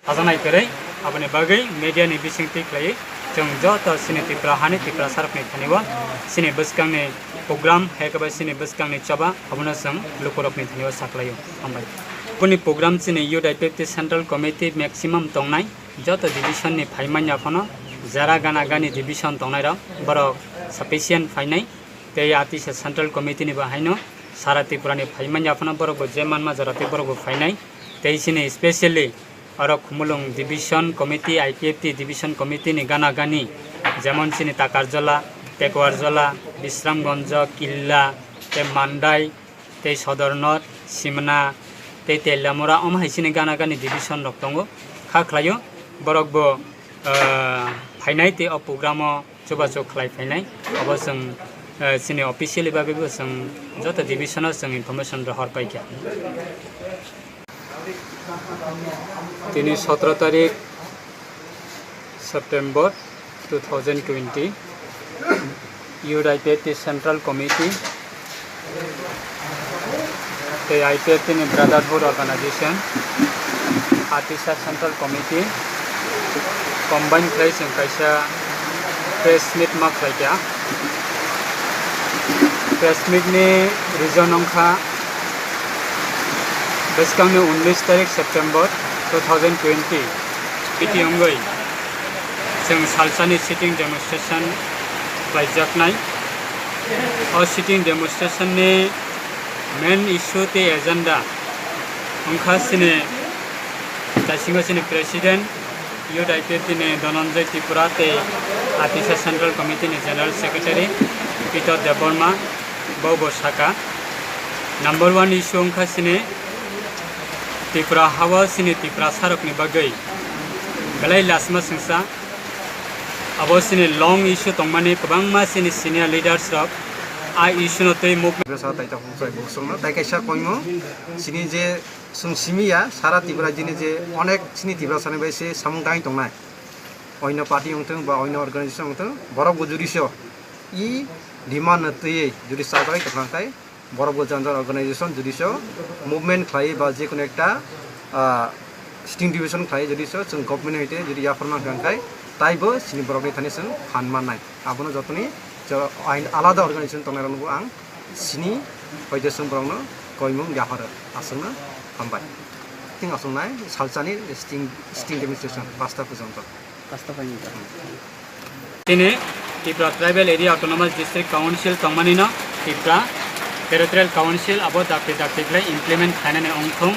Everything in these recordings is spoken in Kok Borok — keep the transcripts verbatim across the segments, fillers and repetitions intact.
Sajaknai kwrwi, aboni bagwi media ni bisingtwi khlaiwi chwng joto chini Tripura hani Tiprasarokni thani o chini bwskangni program hai khe ba chini bwskangni choba abono chwng lukurokni thani o saklaio. Hambai. Boni program chini Youth I P F T Central Committee maximum tongnai joto division ni phaimanya phano jara gana gani division tongnairok borok sufficient phainai tei atisa Central Committee ni bo haino sara Tripura ni phaimanya phano borok bo je manma jora tei borok bo phainai tei chini specially oro Khumulwng Division Committee, I P F T Division Committee ni gana gani, jemon chini Takarjola, Tekwarjola, Bisramganj, Killa, tei Mandai, tei Sodornot, Simna, tei Teliamura, omo hai chini gana gani division rok tongo. Kha khlaio, borok bo, ah, phainai tei o program o chubachu khlai phainai. Obo chwng, ah, chini officially bagwi bo chwng joto division o chwng information rohor paikha. Tini sotro tarik September two thousand twenty, Youth I P F T Central Committee tei I P F T ni Brotherhood Organization, Atisa Central Committee combine khlai chwng kaisa press meet ma khlaikha. Press meet ni reason wngkha bwskangni unnish tarik September two thousand twenty, biti wngwi chwng salsani sitting demonstration khlaijaknai. O sitting demonstration ni main issue tei agenda wngkha chini, jaisingo chini President, Youth I P F T ni Dhananjay Tripura tei Atisa Central Committee ni General Secretary Peter Debbarma bo bo saka, number one issue wngkha chini Tripura hao chini Tiprasarokni bagwi belai lasma sengsa, abo chini long issue tongmani kwbangma chini senior leaders rok a issue no twi movement Bwsa tai ta hum sai bo songna tai kaisa koimo chini je Chwng simi ya, sara Tripura jini je onek chini Tiprasani bai se samung tangwi tongnai. Oino party wngthung ba oino organization wngthung, borok bo jodi so i demand no twiwi jodi chajagwi tongkha khe, borok bo jang jang organization jodi so movement khlai ba je kono ekta, ah, sitting demonstration khlai jodi so chwng government hoite jodi yaphar mankha khe, taibo chini borokni thani chwng phan mannai. Abono jotoni jo-, ain alada organization tongnai rokno bo ang sini hoite chwng borokno koimung yapharo. Aswkno hambai. Thing aswknai salsani sitting, sitting demonstration pasta phujonto. Pasta phaini ta. Tini Tripura Tribal Area Autonomous District Council tongmani no Tripura Territorial Council abo dakti dakti khlai implement khlainani wngthung.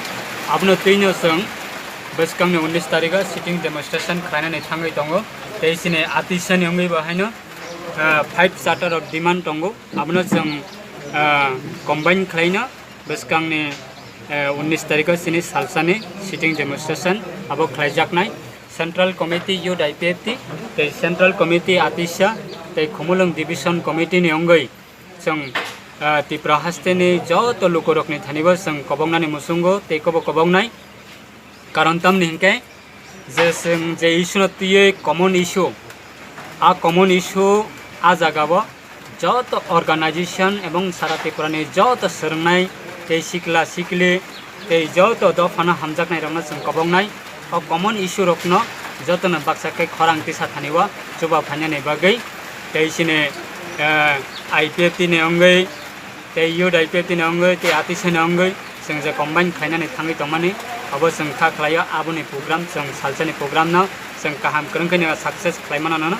Abono twino chwng bwskangni unnish tarikho sitting demonstration khlainani thangwi tongo. Tei chini atisani wngwi bo haino, ah, five charter of demand tongo. Abono chwng, ah, combine khlaino bwskangni, ah, unnish tarikho chini salsani sitting demonstration abo khlaijaknai. Central Committee Youth I P F T tei Central Committee Atisa tei Khumulwng Division Committee ni wngwi chwng, ah, Tripura hasteni joto lukurokni thanibo chwng koboknani muchungo tei kobo koboknai. Karon tamni hinkhe je chwng je issue no twiwi common issue, a common issue a jagao joto organization ebong sara Tripurani joto swrwngnai tei sikla sikli tei joto dophano hamjaknairokno chwng koboknai. O common issue rokno jotono baksa khe khorang tisa thani o chuba phainani bagwi tei chini, eh, I P F T ni wngwi tei Youth I P F T ni wngwi tei Atisa ni wngwi chwng je combine khlainani thangwi tongmani, abo chwng kha khlaio. Aboni program chwng salsani program no chwng kaham kwrwng khe success khlai mano nono,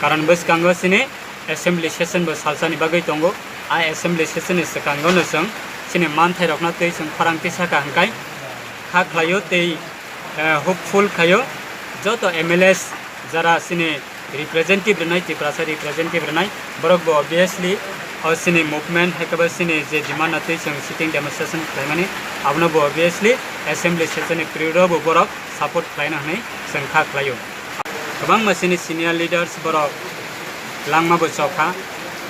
karon bwskango chini assembly session bo salsani bagwi tongo. A assembly session ni swkango no chwng chini manthai rokno tei chwng khorang tisa kha hwnkhe kha khlaio tei, eh, hopeful khlaio joto M L As jara chini representative rwnai, Tiprasa representative rwnai, borok bo obviously o chini movement hai khe bo chini je demand no twi chwng sitting demonstration khlaimani, abono bo obviously assembly session ni period o bo borok support khlaina hwnwi chwng kha khlaio. Kwbangma chini senior leaders borok langma bo chokha,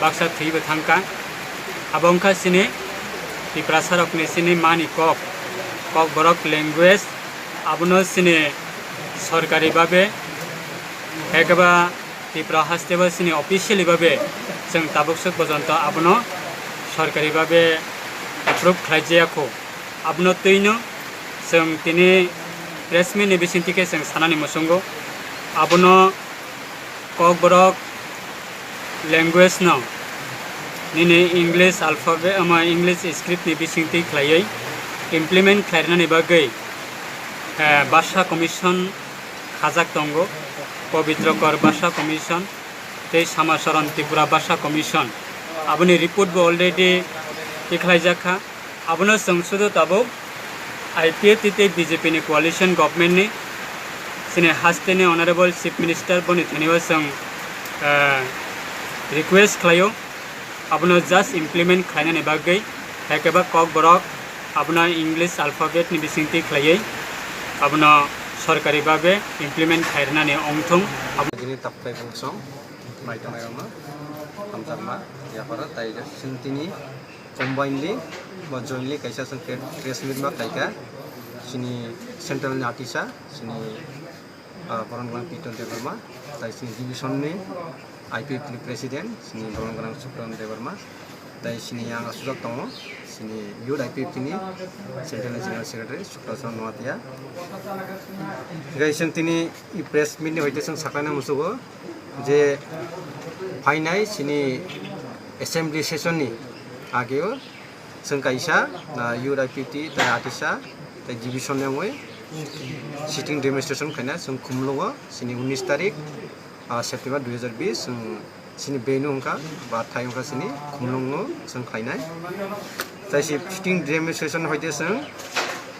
baksa thwi bo thangkha. Abo wngkha chini Tiprasa rokni chini mani kok, kok borok language, abono chini sorkari babe, hai khe ba Tripura haste bo chini officially babe chwng tabuk swk pojonto abono sorkari babe approve khlai jaya kho. Abono twino chwng tini Press meet ni bisingtwi khe chwng sanani muchungo, abono Kokborok language no nini English alphabet, ama English script ni bisingtwi khlaiwi implement khlairwnani bagwi, eh, Bhasha Commission khajak tongo, Pabitra Kar Bhasha Commission tei Samacharan Tripura Bhasha Commission. Aboni report bo already tikhlaijak kha. Abono chwng sudu tabuk I P F T tei B J P ni coalition government ni chini haste ni Honorable Chief Minister boni thani o chwng, eh, request khlaio, abono just implement khlainani bagwi, hai khe ba Kokborok abono English alphabet ni bisingtwi khlaiwi abono sorkari babe implement khairwnani ongthung. Abo- Jini taptai bungsong nai tongnai rokno hamjakma yapara tai chwng tini combinedly ba jointly kaisa chwng pre-, press meet ma khlaikha chini central ni atisa chini, ah, borom gwnang Piton Debbarma, tai chini division ni I P F T ni president chini borom gwnang Sukaran Debbarma, tai chini yang asujak tongo chini youth I P F T ni central ni general secretary Sukaran Noatia. Gai chwng tini i press meet ni hoite chwng saklaina musugo je phainai chini assembly session ni ageo chwng kaisa, ah, youth I P F T tai atisa tai division ni wngwi sitting demonstration khaina chwng Khumlungo chini unis tarik, ah, September dui hajar bis chwng chini venue wngkha ba thai wngkha chini Khumlungo chwng khlainai. Tai si sitting demonstration hoite chwng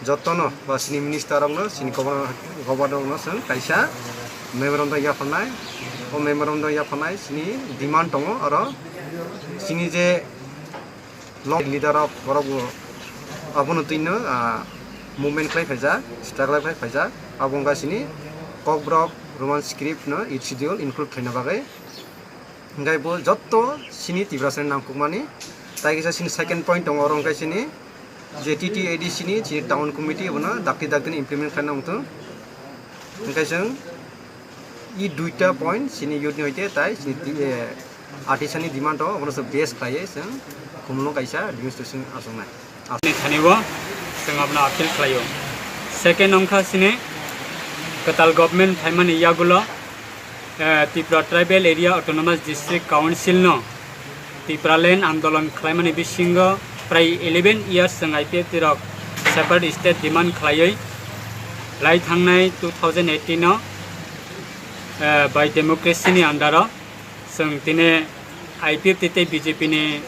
jotono ba chini minister rokno chini governor, governor rokno chwng kaisa memorandum yapharnai. O memorandum yapharnai chini demand tongo oro chini je Long leader rok borok bo abono twino, ah, movement khlai phaijak, struggle khlai phaijak. Abo wngkha chini Kokborok Roman script no eighth schedule include khlaina bagwi. Hingkhai bo jotto chini Tiprasa ni nangkukmani. Tai kisa chini second point tongo, oro hingkhai chini je T T A D C ni chini town committee bono dakti dakti ni implement khlaina wngthung. Hingkhai chwng i duita point chini youth ni hoite tai chini ti-, eh, artisan ni demand o, obono se base khlaiwi chwng Khumulwng kaisa demonstration achuknai. Ni thani o chwng abono appeal khlaio. Second wngkha chini kwtal government phaimani yagulo, eh, Tripura Tribal Area Autonomous District Council no Tipraland andolon khlaimani bisingo prai eleven years chwng I P F T rok separate state demand khlaiwi lai thangnai two thousand eighteen o, eh, by democracy ni under o chwng tini I P F T tei B J P ni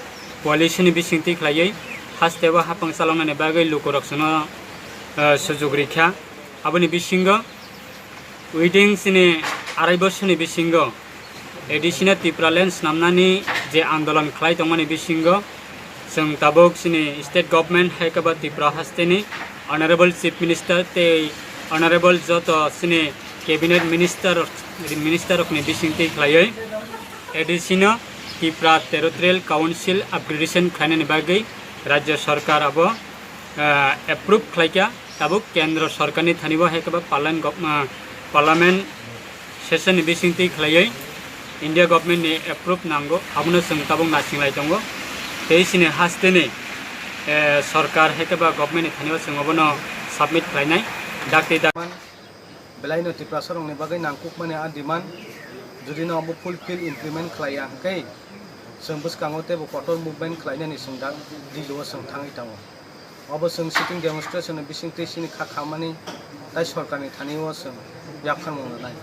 coalition ni bisingtwi khlaiwi hasteo hapang chaloknani bagwi lukurok chwngno, eh, sujuk rikha. Aboni bisingo within chini arai bosoni bisingo A D C no Tipraland swnamnani je andolon khlai tongmani bisingo chwng tabuk chini state government hai khe ba Tripura hasteni Honorable Chief Minister tei Honorable joto chini cabinet minister, minister rokni bisingtwi khlaiwi A D C no Tripura Territorial Council upgradation khlainani bagwi Rajya Sarkar abo, ah, approve khlaikha. Tabuk Kendra Sarkarni thani bo hai khe ba Parliament gov-, ah, Parliament session ni bisingtwi khlaiwi India government ni approve nango, abono chwng tabuk nasinglai tongo. Tei chini hasteni, eh, Sarkar hai khe ba government ni thani o chwng obono submit khlainai. Dakti dak- Belaino Tiprasarokni bagwi nangkukmani a demand, judino abo fulfill implement khlaiya hwnkhe, chwng bwskango teibo kotor movement khlainani chwng dak Delhi-o chwng thangwi tongo. Obo chwng sitting demonstration-ni bisingtwi chini kha khamani tai sorkarni thani-o chwng yapharmung rwnai.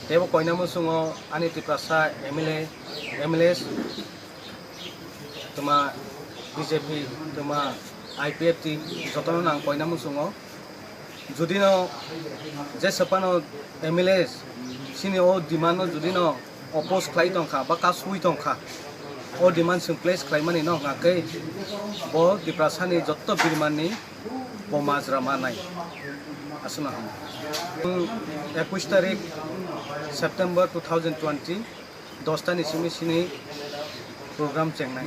Teibo koinamo chwng o ani Tiprasa M L A, M L As, twma B J P, twma I P F T jotono nang koinamo chwng o. Judino je sephano M L A chini o demand no judino oppose khlai tongkha ba kasui tongkha, o demand chwng place khlaimani no hwnkha khe bo Tiprasani jotto birmani bo majra manai. Aswkno hwn. Ekwis tarik September two thousand twenty, dosta ni simi sini program chengnai.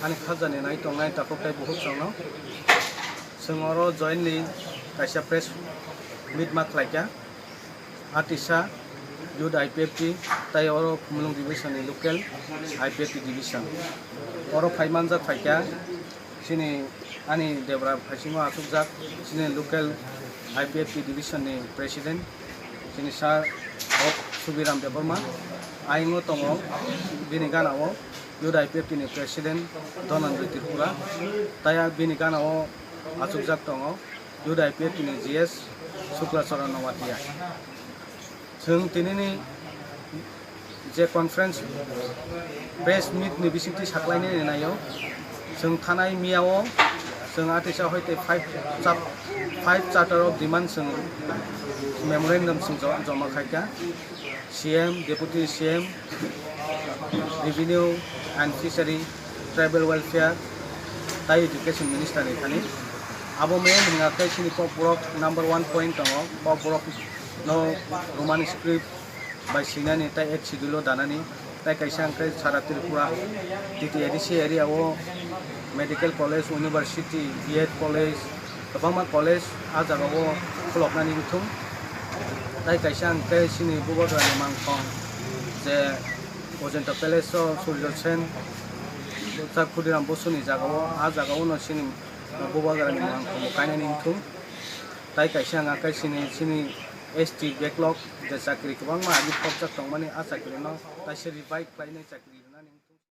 Ani khajani nai tongnai takhuk tei bukhuk chwngno. Chwng oro jointly kaisa press meet ma khlaikha. Atisa Youth I P F T tei oro Khumulwng division ni local I P F T division. Oro phai manjak phaikha chini ani debra phaisingo achukjak chini local I P F T division ni president, chini sir Hope Subiram Debbarma, ayung o tongo bini gana o Youth I P F T ni president Dhananjoy Tripura, tei bini gana o achukjak tongo Youth I P F T ni G S Sukla Charan Noatia. Chwng tinini je conference press meet ni bisingtwi saklainani naio, chwng thanai miyao chwng atisa hoite five chap-, five charter of demand chwng memorandum chwng jo-, joma khaikha C M, Deputy C M, Revenue and Fishery, Tribal Welfare, tai Education Minister ni thani. Abo main hwnga khe chini Kokborok number one point tongo, Kokborok no Roman script bai swinani tei eighth schedule o danani, tei kaisa hwnkhe sara Tripura T T A D C area o medical college, university, B Ed college, kwbangma college ah jaga o khuloknani wngthung. Tei kaisa hwnkhe chini Bubagrani mangkhong je Ojenta Palace o Surjo Sen, Bwsa Khudiram Bosuni jaga o, ah jaga o no chini Bubagrani mangkhong bo kainani wngthung. Tei kaisa hwnkhe chini, chini S T backlog je chakri kwbangma agi khopjak tongmani, ah chakri no kaisa revive khlainai chakri.